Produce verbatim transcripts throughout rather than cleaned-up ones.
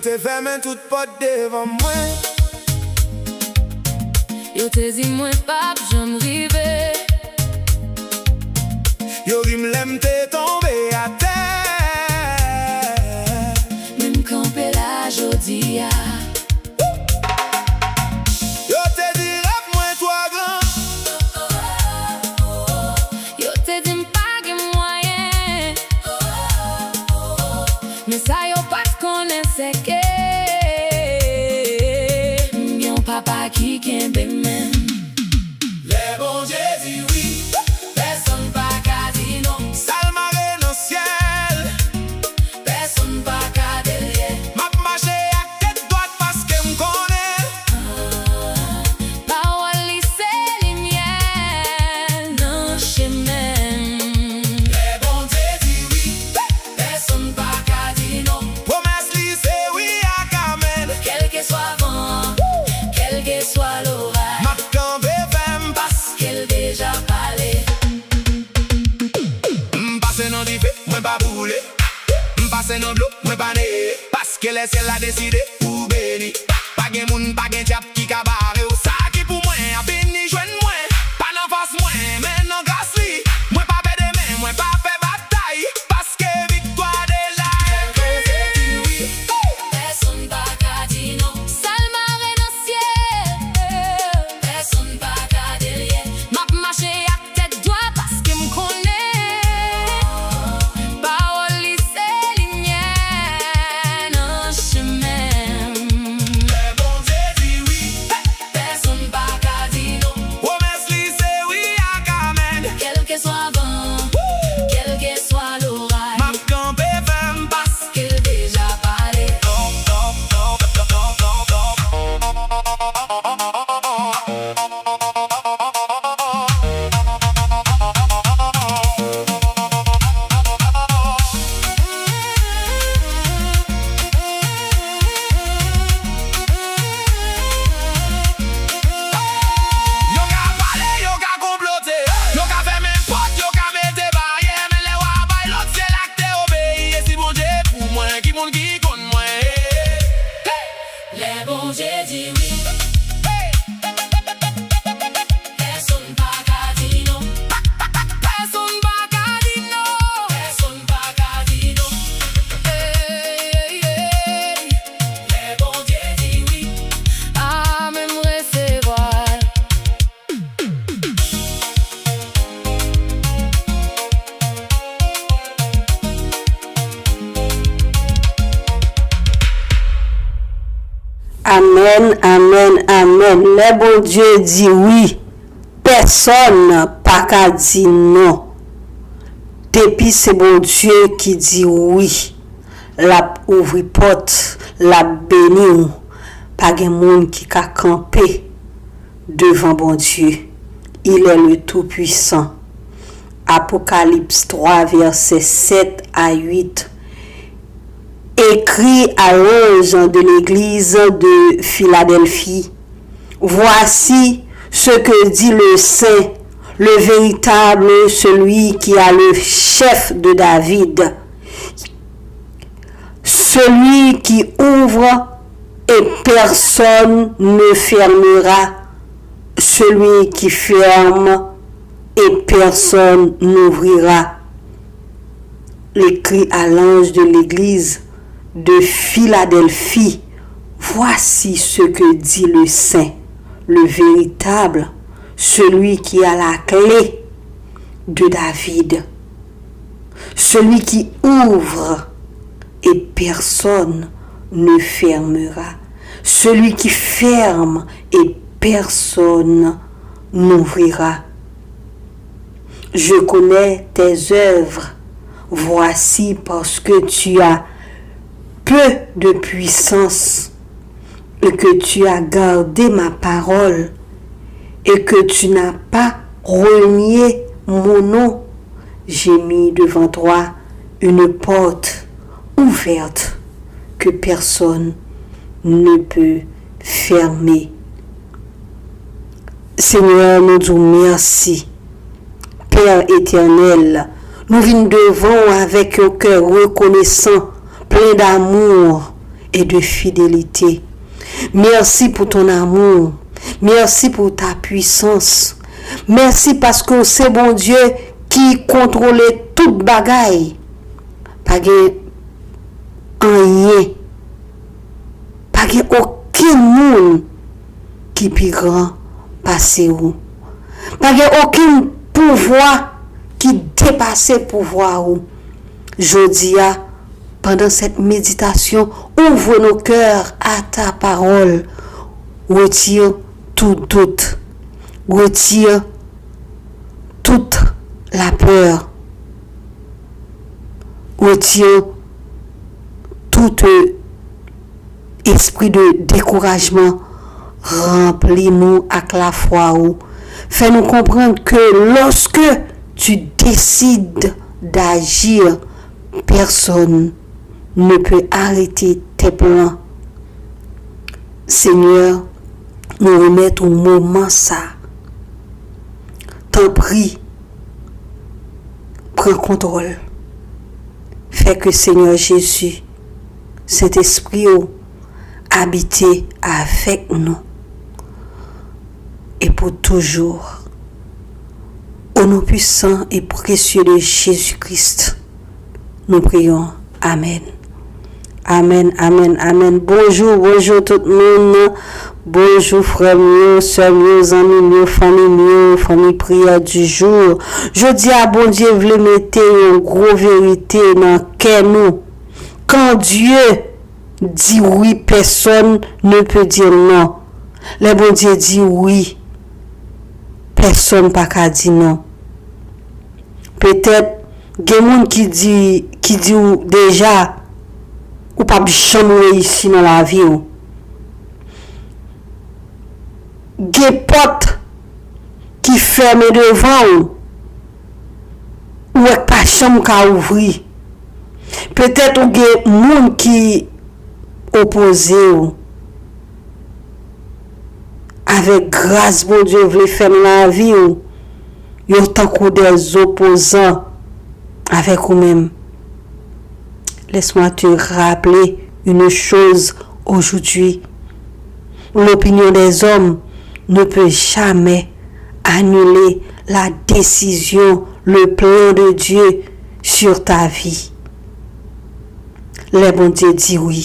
Te fèmen tout pòt devan mwen. Yo te di mwen p ap janm rive. Yo ri m lè m te tonbe atè. Men m kanpe la jodi a. Yo te di rèv mwen twò gran. Yo te di m pa gen mwayen. Men sa yo pa t konnen se ke m gen yon papa ki kenbe men m. Lè Bondye di wi, pèsonn pa ka di non. Sa l mare nan syèl, pèsonn pa ka delye. M ap mache ak tèt dwat paske m konnen. Pawòl li se limyè nan chemen m. Lè Bondye di wi, pèsonn pa ka di non. Pwomès li se wi ak amèn. Kèlkeswa van an, kèlkeswa loraj. M ap kanpe fèm paske l deja pale. M pase nan dife, mwen pa boule. M pase nan dlo, mwen pa neye. Paske lè syèl la deside pou beni, pa gen moun, pa gen dyab ki ka bare w. Sa ki pou mwen ap vini jwenn mwen. Pa nan fòs mwen, men nan gras li. Mwen pa pè demen, mwen pa pè batay. Paske viktwa deja ekri. Pèsonn pa ka di non. Sa l mare nan syèl, pèsonn pa ka delye. M ap mache ak tèt dwat paske m konnen pawòl li se limyè nan chemen m. Lè Bondye di wi, pèsonn pa ka di non. Pwomès li se wi ak amèn. Kèlkeswa van, kèlkeswa loraj. M ap kanpe fèm paske l deja pale. Yo ka pale, yo ka konplote. Yo ka fèmen pòt, yo ka mete baryè. Men lè w a bay lòd, se la k te obeyi. E si Bondye pou mwen, ki moun ki konn mwen? Lè Bondye di wi, pèsonn pa ka di non. Pèsonn pa ka di non. Pèsonn pa ka di non. Lè Bondye di wi, amèn, m resevwa l. Amèn, amèn, amèn. Lè Bondye di wi, pèsonn pa ka di non. Depi se Bondye ki di wi, l ap ouvri pòt, l ap beni w. Pa gen moun ki ka kanpe devan Bondye. Il est le Tout-Puissant. Apocalypse trois, versets sept à huit. Écrit à l'ange de l'église de Philadelphie. Voici ce que dit le Saint, le véritable, celui qui a le chef de David. Celui qui ouvre et personne ne fermera, celui qui ferme et personne n'ouvrira. Écrit à l'ange de l'église de Philadelphie, voici ce que dit le Saint, le véritable, celui qui a la clé de David. Celui qui ouvre et personne ne fermera. Celui qui ferme et personne n'ouvrira. Je connais tes œuvres. Voici, parce que tu as peu de puissance, et que tu as gardé ma parole, et que tu n'as pas renié mon nom, j'ai mis devant toi une porte ouverte que personne ne peut fermer. Senyè, nou di w mèsi. Pè etènèl, nou vin devan w avèk yon kè rekonesan, plen damou, et de fidélité. Merci pour ton amour. Merci pour ta puissance. Mèsi paske w se Bondye ki kontwole tout bagay. Pa gen anyen, pa gen okenn moun ki pi gran pase ou. Pa gen okenn pouvwa ki depase pouvwa ou. Jodi a, pendant cette méditation, ouvre nos cœurs à ta parole. Retire tout doute. Retire toute la peur. Retire tout, euh, espri de découragement. Ranpli nou ak lafwa ou. Fè nou konprann ke lorsque tu décides d'agir, personne ne peut arrêter tes plans. Senyè, nou remèt ou moman sa. Tanpri, pran kontwòl. Fè ke Senyè Jezi, Sentespri w, abite avèk nou e pou toujou. Au nom puissant et précieux de Jésus-Christ, nous prions. Amen. Amen, amen, amen. Bonjou, bonjou tout moun. Bonjou frè m yo, sè m yo, zanmi m yo, fanmi m yo, fanmi priyè di jou. Jodi a, Bondye vle mete yon gwo verite nan kè nou. Quand Dieu dit oui, personne ne peut dire non. Lè Bondye di wi, pèsonn pa ka di non. Petèt, gen moun ki di, ki di w deja, ou p ap janm reyisi nan lavi w. Gen pòt ki fèmen devan w, ou wè k pa janm ka ouvri. Petèt ou gen moun ki opoze w. Avèk gras Bondye vle fè nan lavi w, yo tankou dè zopozan avèk ou menm. Laisse-moi te rappeler une chose aujourd'hui. L'opinion des hommes ne peut jamais annuler la décision, le plan de Dieu sur ta vie. Lè Bondye di wi,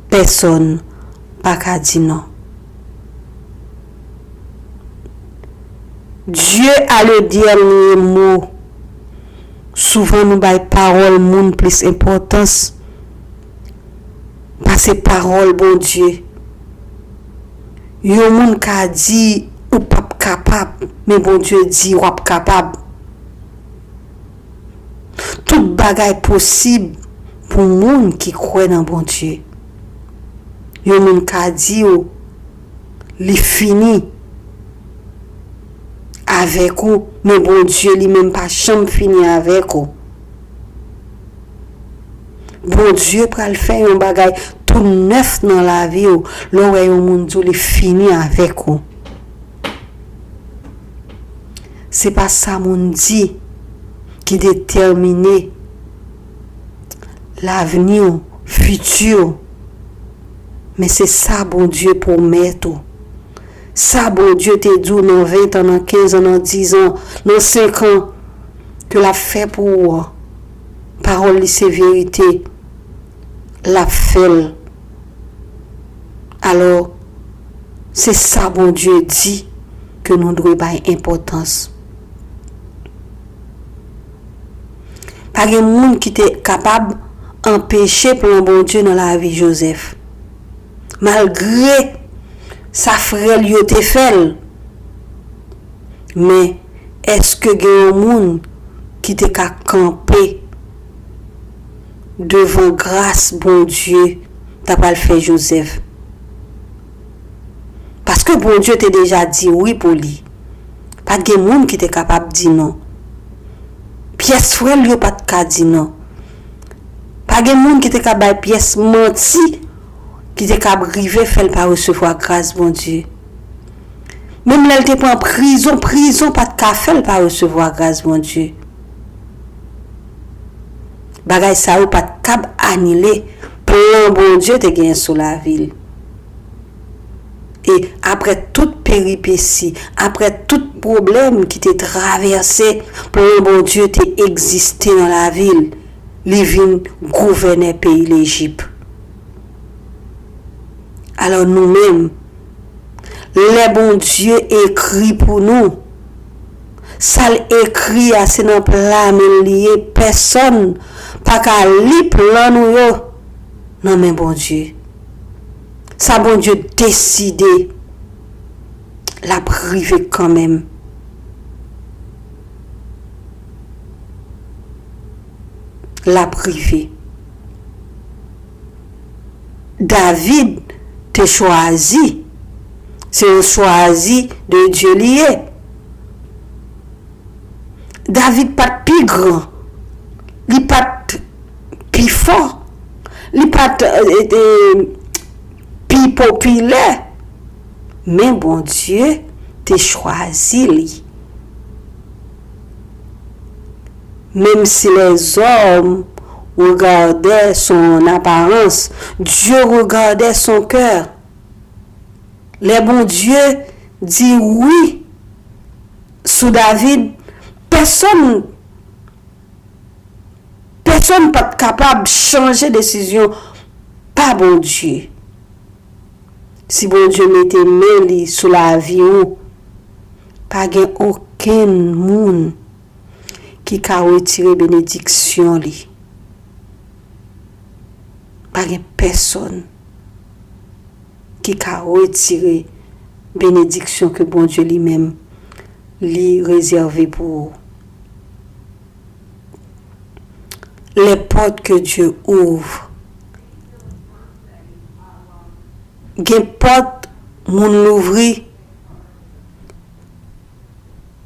pèsonn pa ka di non. Dieu a le dernier mot. Souvan nou bay pawòl moun plis enpòtans pase pawòl Bondye. Yon moun ka di ou p ap kapab, men Bondye di w ap kapab. Tout bagay posib pou moun ki kwè nan Bondye. Yon moun ka di w li fini avèk ou, men Bondye li menm pa janm fini avèk ou. Bondye pral fè yon bagay tou nèf nan lavi w lè w wè yon moun di w li fini avèk ou. Se pa sa moun di ki detèmine lavni w, fiti w, men se sa Bondye pwomèt ou. Sa Bondye te di w nan ven tan, nan kenz an, nan diz an, nan senk an, ke l ap fè pou ou an. Pawòl li se verite, l ap fè l. Alò, se sa Bondye di ke nou dwe bay enpòtans. Pa gen moun ki te kapab anpeche plan Bondye nan lavi Jozèf. Malgre sa frè l yo te fè l, men èske gen yon moun ki te ka kanpe devan gras Bondye ta pral fè Jozèf? Paske Bondye te deja di wi pou li. Pa t gen moun ki te kapab di non. Pyès frè l yo pa t ka di non. Pa gen moun ki te ka bay pyès manti ki te ka rive fè l pa resevwa gras Bondye. Menm lè l te pran prizon, prizon pa t ka fè l pa resevwa gras Bondye. Bagay sa yo pa t kab anile plan Bondye te gen sou lavi l. E apre tout peripesi, apre tout pwoblèm ki te travèse, plan Bondye te egziste nan lavi l. Li vin gouvènè peyi Lejip. Alò nou menm, lè Bondye ekri pou nou, sa l ekri a se nan pla men l li ye. Pèsonn pa ka li plan nou yo nan men Bondye. Sa Bondye deside, l ap rive kanmenm. L ap rive. David te chwazi. Se yon chwazi de Dye li ye. David pa t pi gran. Li pa t pi fò. Li pa t, eh, eh, pi popilè. Men Bondye te chwazi li. Même si les hommes regardaient son apparence, Dieu regardait son cœur. Lè Bondye di wi sou David, pèsonn, pèsonn pa t kapab chanje desizyon pa Bondye. Si Bondye mete men li sou lavi w, pa gen okenn moun ki ka retire benediksyon li. Pa gen pèsonn ki ka retire benediksyon ke Bondye li menm li rezève pou ou. Les portes que Dieu ouvre. Gen pòt moun louvri,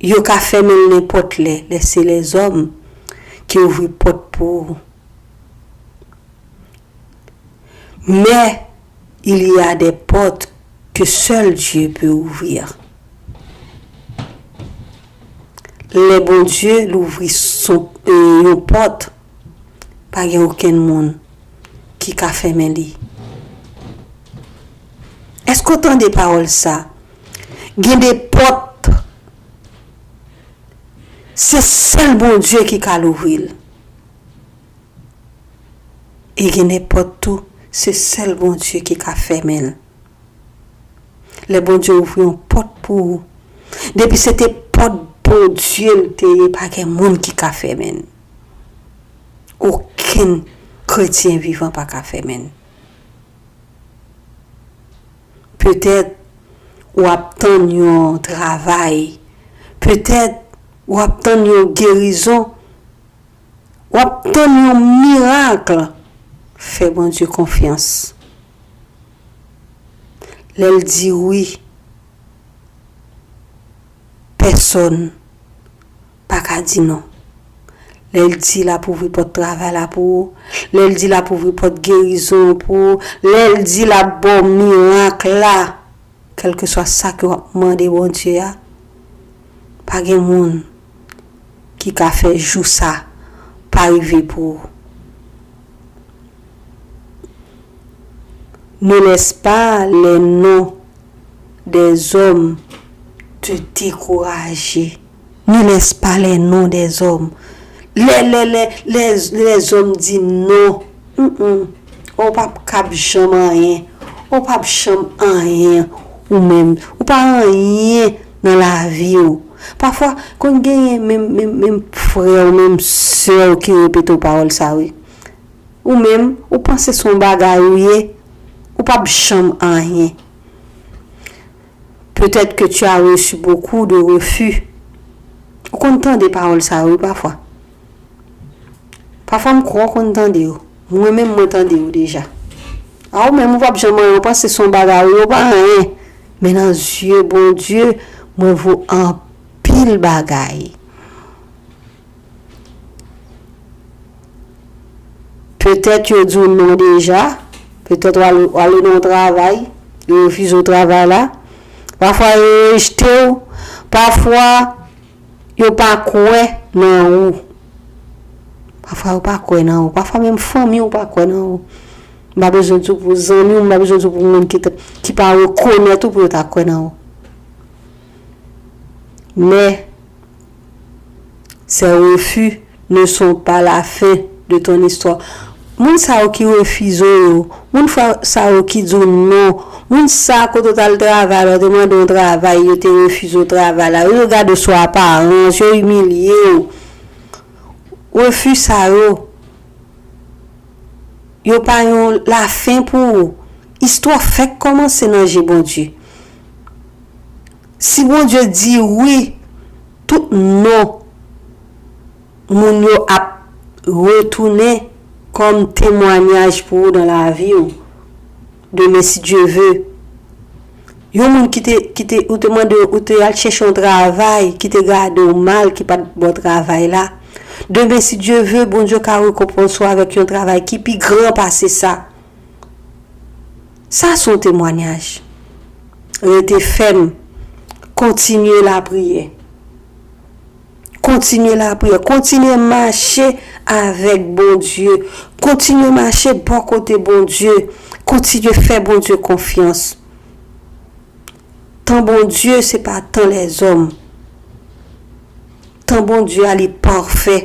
yo ka fèmen l nenpòt lè, lè se lèzòm ki ouvri pòt pou ou. Mais il y a des portes que seul Dieu peut ouvrir. Lè Bondye louvri son, eh, yon pòt, pa gen okenn moun ki ka fèmen li. Èske w tande pawòl sa? Gen de pòt, se sèl Bondye ki ka louvri l. E gen de pòt tou, se sèl Bondye ki ka fèmen l. Lè Bondye ouvri yon pòt pou ou, depi se te pòt Bondye l te ye, pa gen moun ki ka fèmen l. Okenn kretyen vivan pa ka fèmen l. Petèt w ap tann yon travay. Petèt w ap tann yon gerizon. W ap tann yon mirak. Fè Bondye konfyans. Lè l di wi, pèsonn pa ka di non. Lè l di l ap ouvri pòt travay la pou ou, lè l di l ap ouvri pòt gerizon pou ou, lè l di l ap ba w mirak la, kèlkeswa sa ke w ap mande Bondye a, pa gen moun ki ka fè jou sa pa rive pou ou. Ne laisse pas les noms des hommes te décourager. Ne laisse pas les noms des hommes. Lè, lè, lè, lè, lèzòm di non. Mm-mm. Ou p ap kab janm anyen. Ou p ap janm anyen ou menm. Ou pa anyen nan lavi w. Pafwa, konn genyen menm, menm, menm frè w, menm sè w ki repete w pawòl sa, wi. Ou menm, ou panse se yon bagay ou ye, ou p ap janm anyen. Peut-être que tu as reçu beaucoup de refus. Ou konn tande pawòl sa yo, wi, pafwa. Pafwa, m kwè w konn tande yo. Mwen menm, mwen tande yo deja. A, ou menm, ou p ap janm anyen, ou panse se yon bagay, ou pa anyen. Men nan zye Bondye, mwen vo anpil bagay. Petèt yo di w non deja. Petèt w al, w ale nan yon travay, yo refize w travay la. Pafwa yo rejte w. Pafwa yo pa kwè nan ou. Pafwa yo pa kwè nan ou. Pafwa menm fanmi w pa kwè nan ou. M pa bezwen di w pou zanmi w, m pa bezwen di w pou moun ki, t- ki pa rekonèt ou pou yo ta kwè nan ou. Men, ces refus ne sont pas la fin de ton histoire. Moun sa yo ki refize w yo, moun fwa- sa yo ki di w non, moun sa kote w t al travay la, yo te mande w yon travay, yo te refize w travay la, yo gade w sou aparans, yo imilye w. Refi sa yo, yo pa yon lafen pou ou. Istwa fèk kòmanse nan je Bondye. Si Bondye di wi, tout non moun yo ap retounen kòm temwanyaj pou ou nan lavi w. Demen, si Dye ve. Yon moun ki te, ki te, ou te mande, ou te al chèche yon travay, ki te gade w mal, ki pa t ba w travay la. Demen, si Dye ve, Bondye ka rekonpanse w avèk yon travay ki pi gran pase sa. Sa se yon temwanyaj. Rete fèm. Kontinye lapriyè. Kontinye lapriyè. Kontinye mache avèk Bondye. Kontinye mache bò kote Bondye. Kontinye fè Bondye konfyans. Tan Bondye, se pa tan lèzòm. Tan Bondye a, li pafè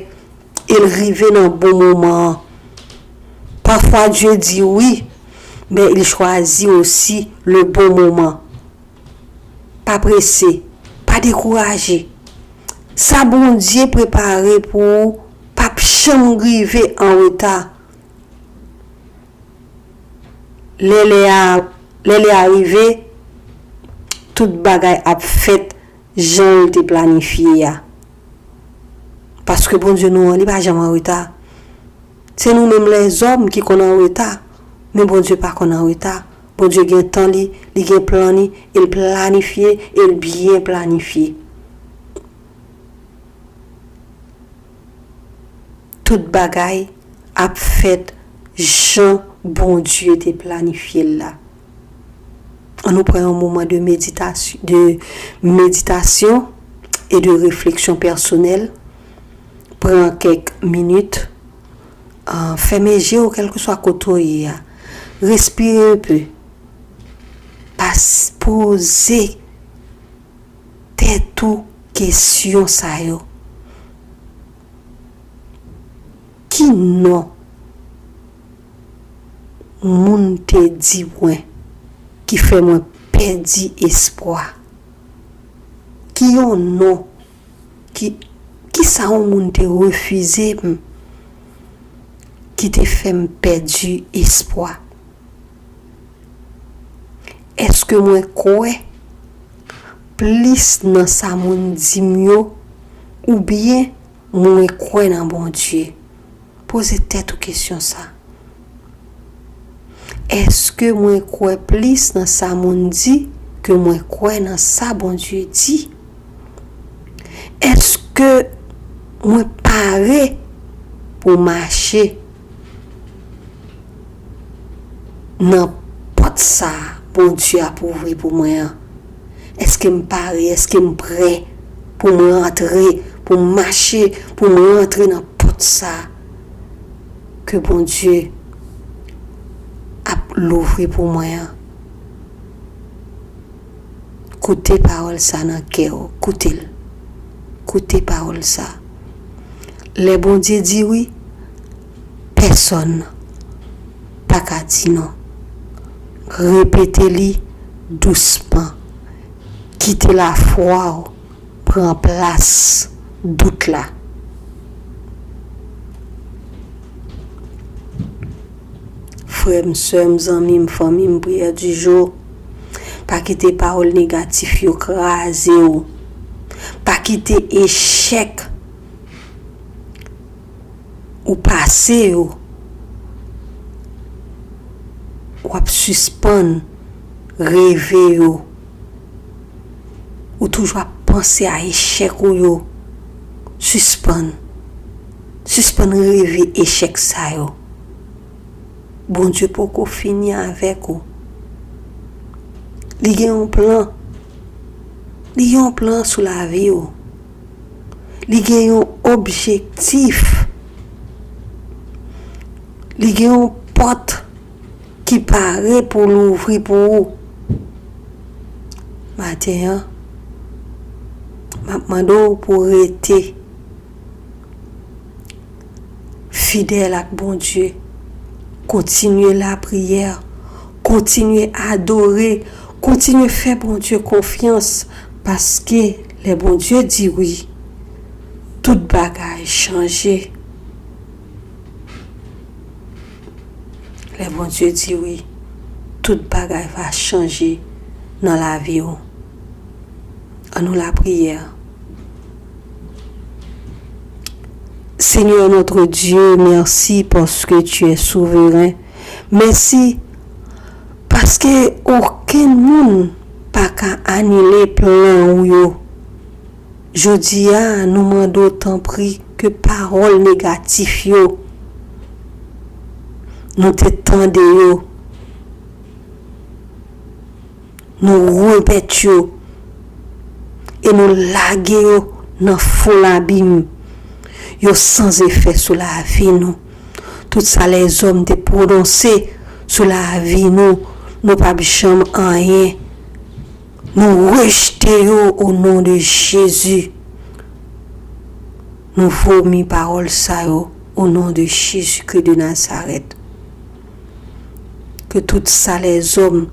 e l rive nan bon moman an. Pafwa, Dye di wi, men il choisit aussi le bon moment. Pa prese, pa dekouraje. Sa Bondye prepare pou ou p ap janm rive an reta. Lè lè a, lè lè a rive, tout bagay ap fèt jan l te planifye a. Paske Bondye nou an, li pa janm an reta. Se nou menm lèzòm ki konn an reta, men Bondye pa konn an reta. Bondye gen tan li, li gen plan li, e l planifye, e l byen planifye. Tout bagay ap fèt jan Bondye te planifye l la. An nou pran yon moman de meditasyon, de meditasyon e de refleksyon pèsonèl. Pran kèk minit, ah, fèmen je w, kèlkeswa kote w ye a. Respire un peu. Pas, poze tèt ou kesyon sa yo. Ki non moun te di mwen ki fè mwen pèdi espwa? Ki yon non, ki, ki sa yon moun te refize m ki te fè m pèdi espwa? Èske mwen kwè plis nan sa moun di m yo, oubyen mwen kwè nan Bondye? Poze tèt ou kesyon sa. Èske mwen kwè plis nan sa moun di ke mwen kwè nan sa Bondye di? Èske mwen pare pou mache nan pòt sa Bondye ap ouvri pou mwen an? Èske m pare? Èske m prè pou mwen antre, pou m mache, pou mwen antre nan pòt sa ke Bondye ap louvri pou mwen an? Koute pawòl sa nan kè w. Koute l. Koute pawòl sa. Lè Bondye di wi, pèsonn pa ka di non. Repete li dousman. Kite lafwa w pran plas dout la. Frè m, sè m, zanmi m, fanmi m, priyè di jou. Pa kite pawòl negatif yo kraze w. Pa kite echèk ou pase yo, w ap sispann reve yo. Ou toujou ap panse a echèk ou yo. Sispann. Sispann reve echèk sa yo. Bondye poko fini avèk ou. Li gen yon plan. Li gen yon plan sou lavi w. Li gen yon objektif. Li gen yon pòt ki pare pou louvri pou ou. Maten an, m ap mande w pou w rete fidèl ak Bondye. Kontinye lapriyè, kontinye adore, kontinye fè Bondye konfyans, paske lè Bondye di wi, tout bagay chanje. Lè Bondye di wi, tout bagay va chanje nan lavi w. An nou lapriyè. Seigneur notre Dieu, merci parce que tu es souverain. Mèsi paske okenn moun pa ka anile plan ou yo. Jodi a, nou mande w tanpri ke pawòl negatif yo, nou te tande yo, nou remèt yo e nou lage yo nan fon labim. Yo san efè sou lavi nou. Tout sa lèzòm te pwononse sou lavi nou, nou p ap janm anyen. Nou rejte yo o non de Jezi. Nou vomi pawòl sa yo o non de Jezikri de Nazarèt. Ke tout sa lèzòm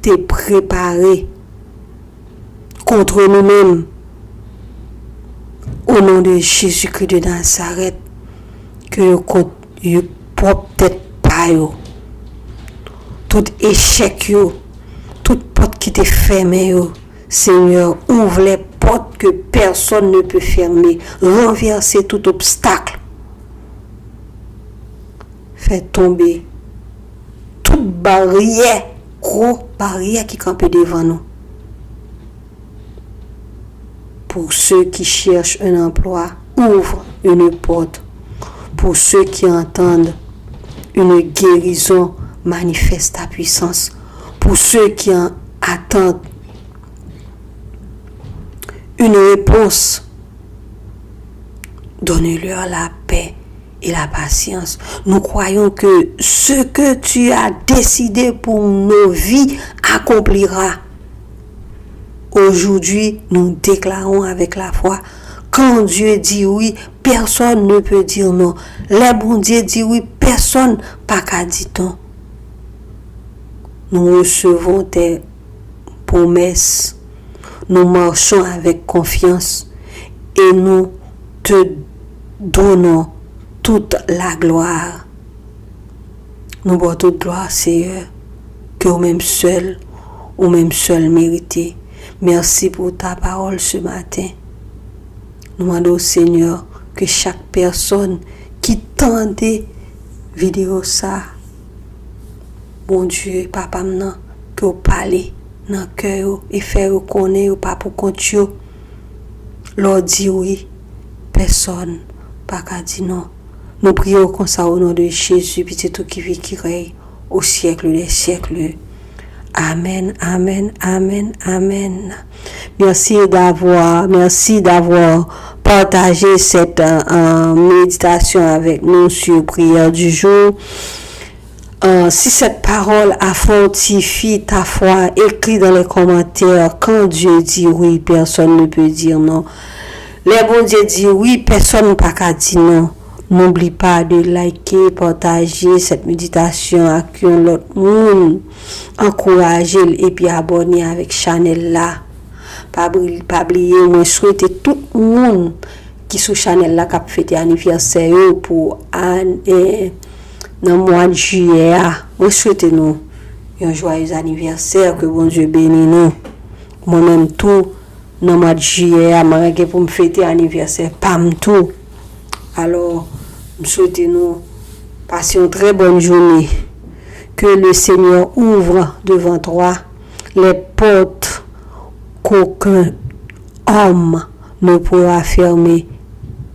te prepare kont nou menm, o non de Jezikri de Nazarèt, ke yo kont yo pwòp tèt pa yo. Tout echèk yo, tout pòt ki te fèmen yo, Seigneur, ouvre les portes que personne ne peut fermer. Renverser tout obstacle. Fè tonbe tout baryè, gwo baryè ki kanpe devan nou. Pour ceux qui cherchent un emploi, ouvre une porte. Pour ceux qui entendent une guérison, manifeste ta puissance. Pour ceux qui en attendent une réponse, donne-leur la paix et la patience. Nous croyons que ce que tu as décidé pour nos vies accomplira. Aujourd'hui, nous déclarons avec la foi, quand Dieu dit oui, personne ne peut dire non. Lè Bondye di wi, pèsonn pa ka di non. Nous recevons tes promesses. Nous marchons avec confiance et nous te donnons toute la gloire. Nou ba w tout glwa, Seyè, ke ou menm sèl, ou menm sèl merite. Mèsi pou ta pawòl ce matin. Nou mande w, Seyè, ke chak pèsonn ki tande videyo sa, Bondye, Papa m nan, ke w pale nan kè yo e fè yo konnen yo pa pou kont yo. Lè w di wi, pèsonn pa ka di non. Nou priye w konsa o non de Jezi, Pitit ou ki viv, ki rèy o syèk dè syèk. Amèn, amèn, amèn, amèn. Merci d'avoir, merci d'avoir partagé cette euh, euh, méditation avec nous sur Prière du jour. Euh, si cette parole a fortifié ta foi, écris dans les commentaires, quand Dieu dit oui, personne ne peut dire non. Lè Bondye di wi, pèsonn pa ka di non. N'oublie pas de liker, partager cette méditation ak yon lòt moun. Ankouraje l epi abòne avèk chanèl la. Pa bri- pa bliye, mwen swete tout moun ki sou chanèl la k ap fete anivèsè yo pou an- eh, nan mwa jiyè a. Mwen swete nou yon joyeux anniversaire, ke Bondye beni nou. Mwen menm tou, nan mwa jiyè a, mwen gen pou m fete anivèsè pa m tou. Alò, m swete nou pase yon très bonne journée. Que le Seigneur ouvre devant toi les portes qu'aucun homme ne pourra fermer.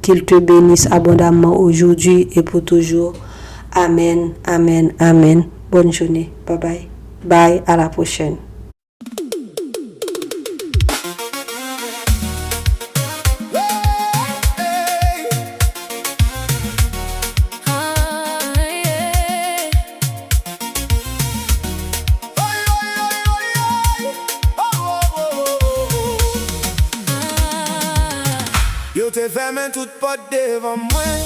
Qu'il te bénisse abondamment aujourd'hui et pour toujours. Amen, amen, amen. Bonne journée. Bye bye. Bye, à la prochaine. Fèmen tout pòt devan mwen.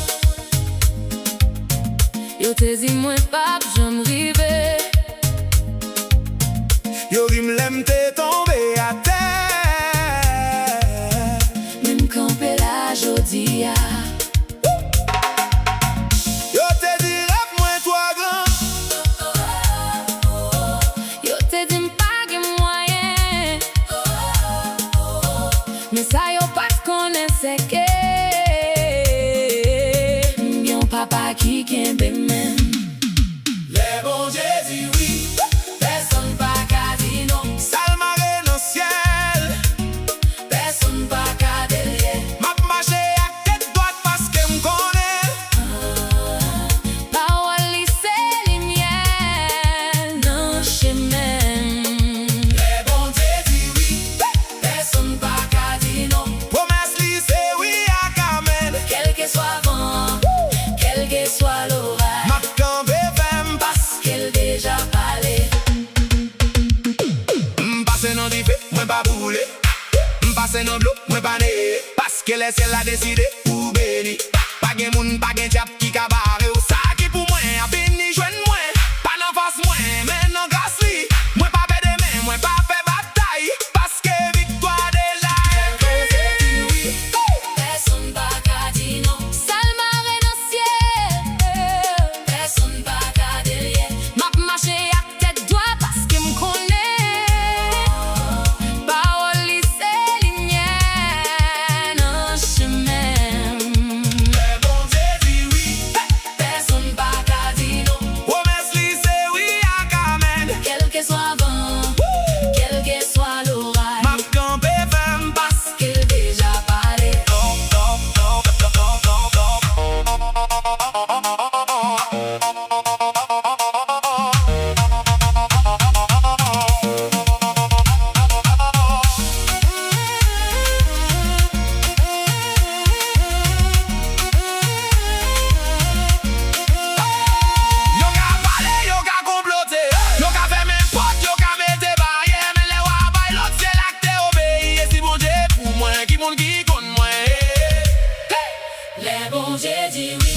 Yo te di mwen p ap janm rive. Yo ri m lè m te tonbe atè. Men m kanpe la jodi a. Yo te di rèv mwen twò gran. Yo te di m pa gen mwayen. Men sa yo pa t konnen se ke m gen yon papa ki kenbe men m. Lè Bondye di wi, pèsonn pa ka di non. Sa l mare nan syèl, pèsonn pa ka delye. M ap mache ak tèt dwat paske m konnen. Pawòl li se limyè nan chemen m. Lè Bondye di wi, pèsonn pa ka di non. Pwomès li se wi ak amèn. Kèlkeswa van, kèlkeswa loraj. M ap kanpe fèm paske l deja pale. M pase nan dife, mwen pa boule. M pase nan dlo, mwen pa neye. Paske lè syèl la deside pou beni, pa gen moun, pa gen dyab ki ka bare w. Sa ki pou mwen ap vini jwenn mwen. Pa nan fòs mwen, men nan gras li. Mwen pa pè demen, mwen pa pè batay. Paske viktwa deja. Lè Bondye di wi, pèsonn pa ka di non. Sa l mare nan syèl, pèsonn pa ka delye. M ap mache ak tèt dwat paske m konnen. Pawòl li se limyè nan chemen m. Lè Bondye di wi, pèsonn pa ka di non. Pwomès li se wi ak amèn. Kèlkeswa van, kèlkeswa loraj. M ap kanpe fèm paske l deja pale. Yo ka pale, yo ka konplote, yo ka fèmen pòt, yo ka mete baryè, men lè w a bay lòd, se la k te obeyi. E si Bondye pou mwen, ki moun ki konn mwen? Hey! Lè Bondye di wi,